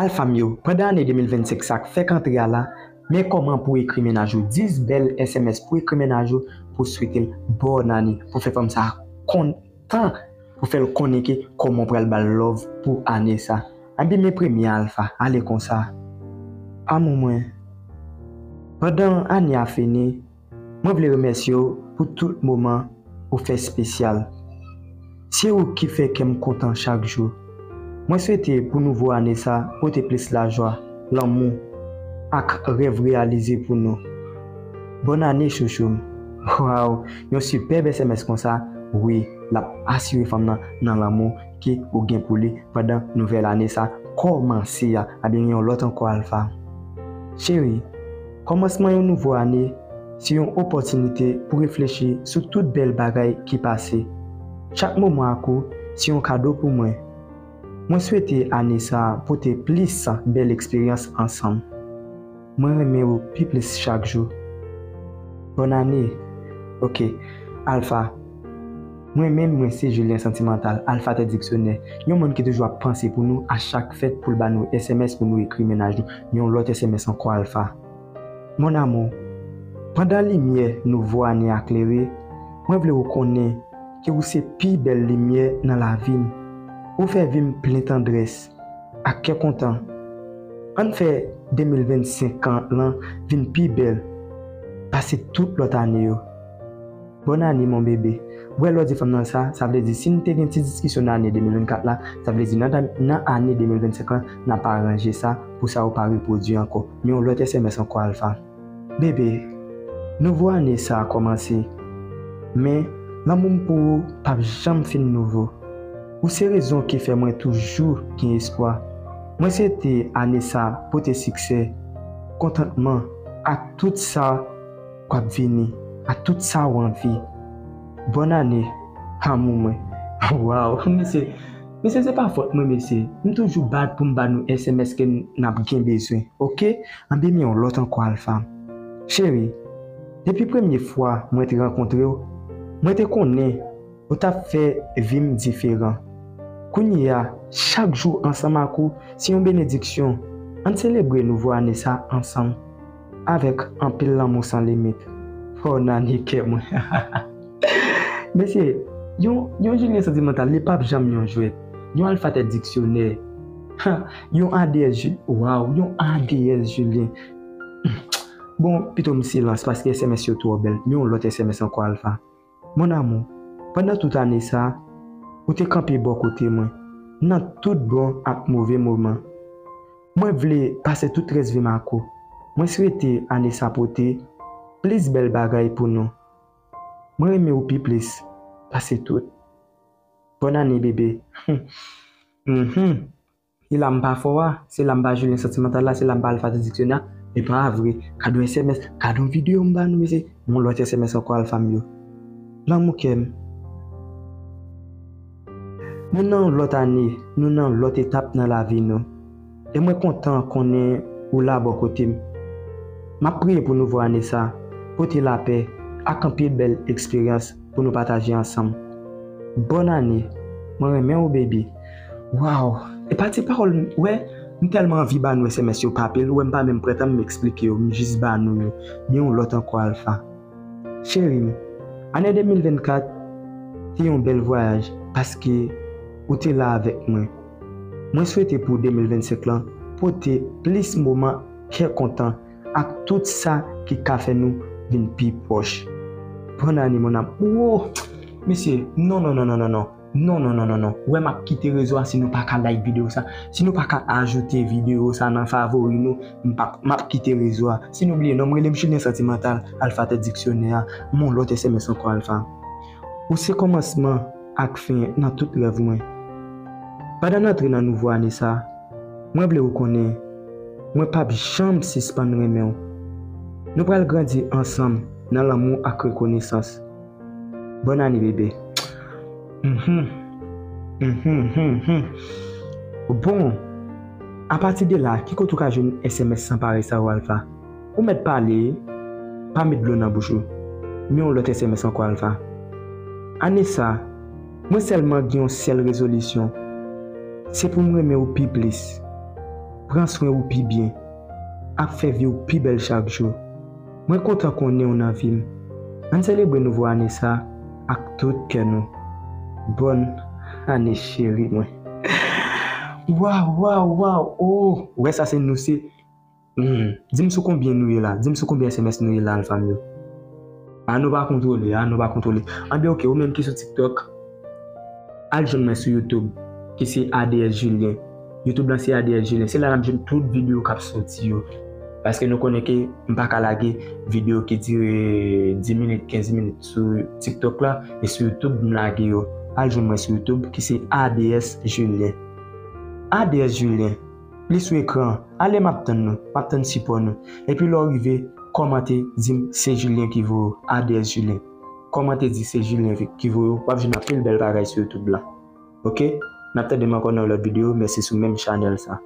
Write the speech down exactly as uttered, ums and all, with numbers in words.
Alfa m yo, pandan ane de mil vennsenk sa k fèk antre a la, men kòman pou ekri mennaj ou dis bèl S M S pou ekri mennaj ou, pou swete l bòn ane, pou fè fanm sa kontan, pou fè l konnen ke kòman w pral ba l love pou ane sa. Anben men premye Alfa, ale konsa. Amou mwen, pandan ane a fini, mwen vle remèsye w pou tout moman ou fè espesyal. Se ou ki fè kè m kontan chak jou. Mwen swete pou nouvo ane sa pote plis lajwa, lanmou, ak rèv reyalize pou nou. Bòn ane chouchou m. Waw, yon sipèb S M S konsa, wi, l ap asire fanm nan nan lanmou ke ou gen pou li pandan nouvèl ane sa kòmanse a. Anben yon lòt ankò Alfa. Cheri, kòmansman yon nouvo ane se yon opòtinite pou reflechi sou tout bèl bagay ki pase. Chak moman ak ou se yon kado pou mwen. Mwen swete ane sa a pote plis bèl eksperyans ansanm. Mwen renmen ou pi plis chak jou. Bòn ane. Ok. Alfa. Mwen menm, mwen se Julien Sentimental, Alfa tèt diksyonè. Yon moun ki toujou ap panse pou nou a chak fèt pou l ba nou S M S pou nou ekri mennaj nou. Yon lòt S M S ankò Alfa. Mon amour, pandan limyè nouvo ane a klere, mwen vle ou konnen ke ou se pi bèl limyè nan lavi m. Ou fè vi m plen tandrès ak kè kontan. Ann fè de mil vennsenk an lan vin pi bèl pase tout lòt ane yo. Bòn ane, mon bebe. Ou wè lè w di fanm nan sa, sa vle di si n te gen ti diskisyon nan ane de mil vennkat la, sa vle di nan, nan ane de mil vennsenk lan, n ap aranje sa pou sa yo pa repwodui ankò. Men yon lòt S M S ankò, Alfa. Bebe, nouvo ane sa a kòmanse, men lanmou m pou ou p ap janm fin nouvo. Ou se rezon ki fè mwen toujou gen espwa. Mwen swete ane sa a pote siksè, kontantman, ak tout sa k ap vini, ak tout sa w anvi. Bòn ane, amou mwen. Waw, mesye, mesye, se pa fòt mwen, mesye. M toujou bat pou m ba nou S M S ke n ap gen bezwen, oke? Anben men yon lòt ankò, Alfa. Cheri, depi premye fwa mwen te rankontre w, mwen te konnen ou t ap fè vi m diferan. Kounye a, chak jou ansanm ak ou se yon benediksyon. Ann selebre nouvo ane sa ansanm, avèk anpil lanmou san limit. Bòn ane kè mwen. Mesye, yon, yon Julien Sentimental, li p ap janm yon jwèt. Yon Alfa tèt diksyonè. Ha, yon A D S Ju-, waw, yon A D S Julien. Bon, pito m silans, paske S M S yo twò bèl. Men yon lòt S M S ankò, Alfa. Mon amour, pandan tout ane sa, ou te kanpe bò kote mwen, nan tout bon ak move moman. Mwen vle pase tout rès vi m ak ou. Mwen swete ane sa pote plis bèl bagay pou nou. Mwen renmen ou pi plis pase tout. Bòn ane, bebe. Mhm. E la m pa fò a, se la m pa Julien Sentimental la, se la m pa Alfa tèt diksyonè a. E pa vre, gad yon S M S, gad yon videyo m ba nou, mesye. Yon lòt S M S ankò, Alfa m yo. Lanmou kè m. Nou nan yon lòt ane, nou nan yon lòt etap nan lavi nou. E mwen kontan konnen ou la bò kote m. M ap priye pou nouvo ane sa, pote lapè ak anpil bèl eksperyans pou nou pataje ansanm. Bòn ane, mwen renmen w, baby. Waw, e pa ti pawòl, m wè, m tèlman anvi ba nou S M S yo pa pil, ou wè m pa menm pran tan m eksplike yo, m jis ba nou yo. Men yon lòt ankò, Alfa. Cheri m, ane de mil vennkat te yon bèl vwayaj paske ou te la avèk mwen. Mwen swete pou de mil vennsenk lan pote plis moman kè kontan ak tout sa ki ka fè nou vin pi pwòch. Bòn ane, mon amour. Wo! Mesye, non, non, non, non, non, non. Non, non, non, non, non. Ou wè m ap kite rezo a si nou pa ka like videyo sa. Si nou pa ka ajoute videyo sa nan favori nou, m p ap, m ap kite rezo a. Si nou bliye non m, rele m Julien Sentimental, Alfa tèt diksyonè a. Mon lòt S M S ankò, Alfa. Ou se kòmansman ak fen nan tout rèv mwen. Pandan n antre nan nouvo ane sa, mwen vle ou konnen, mwen p ap janm sispann renmen w. Nou pral grandi ansanm nan lanmou ak rekonesans. Bòn ane, bebe. Mhm. Mhm, mhm, mhm. Bon, apati de la, ki kote ou ka jwenn S M S san parèy sa yo, Alfa? Ou mèt pale, pa met dlo nan bouch ou. Men yon lòt S M S ankò, Alfa. Ane sa, mwen sèlman gen yon sèl rezolisyon. Se pou m renmen w pi plis. pran swen ou pi byen, ap fè vi w pi bèl chak jou. Mwen kontan konnen w nan vi m. Ann selebre nouvo ane sa ak tout kè nou. Bòn ane cheri mwen. Waw, waw, waw, oh! Ou wè sa se nou se. Hmm. Di m sou konbyen nou ye la? Di m sou konbyen S M S nou ye la, alfa m yo? A nou pa kontwole, a nou pa kontwole. Anben, oke, ou menm ki sou TikTok, al jwenn mwen sou YouTube, ki se A D S Julien. YouTube lan se A D S Julien. Se la n ap jwenn tout videyo k ap soti yo. Paske nou konnen ke m pa ka lage videyo ki dire dis minit, kenz minit sou TikTok la, e sou YouTube m lage yo. Al jwenn mwen sou YouTube, ki se A D S Julien. A D S Julien. Li sou ekran an. Ale, m ap tann nou. M ap tann sipò nou. Epi lè w rive, kòmante, di m se Julien ki voye w, A D S Julien. Kòmante, di se Julien ki voye w. W ap jwenn anpil bèl bagay sou YouTube la. Oke? N ap tande m ankò nan yon lòt videyo. Mèsi sou menm chanèl sa.